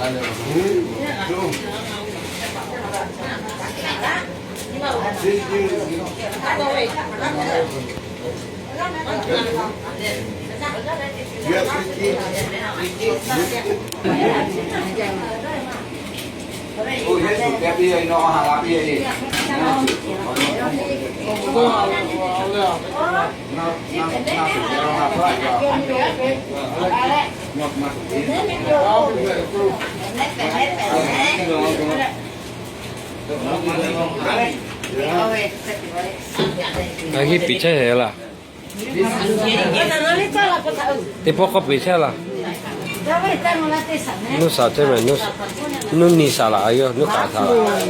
Aˬ, g'uiˇ piˍ chehˇ hehˍ laˇ. Teˇ pawˆ k'awˇ piˍ chehˇ laˇ. Nuˇ shaˍ chehˇ mehˍ, nuˇ ni shaˍ laꞈ, a yoˬ, nuˇ kaꞈ shaˍ laꞈ.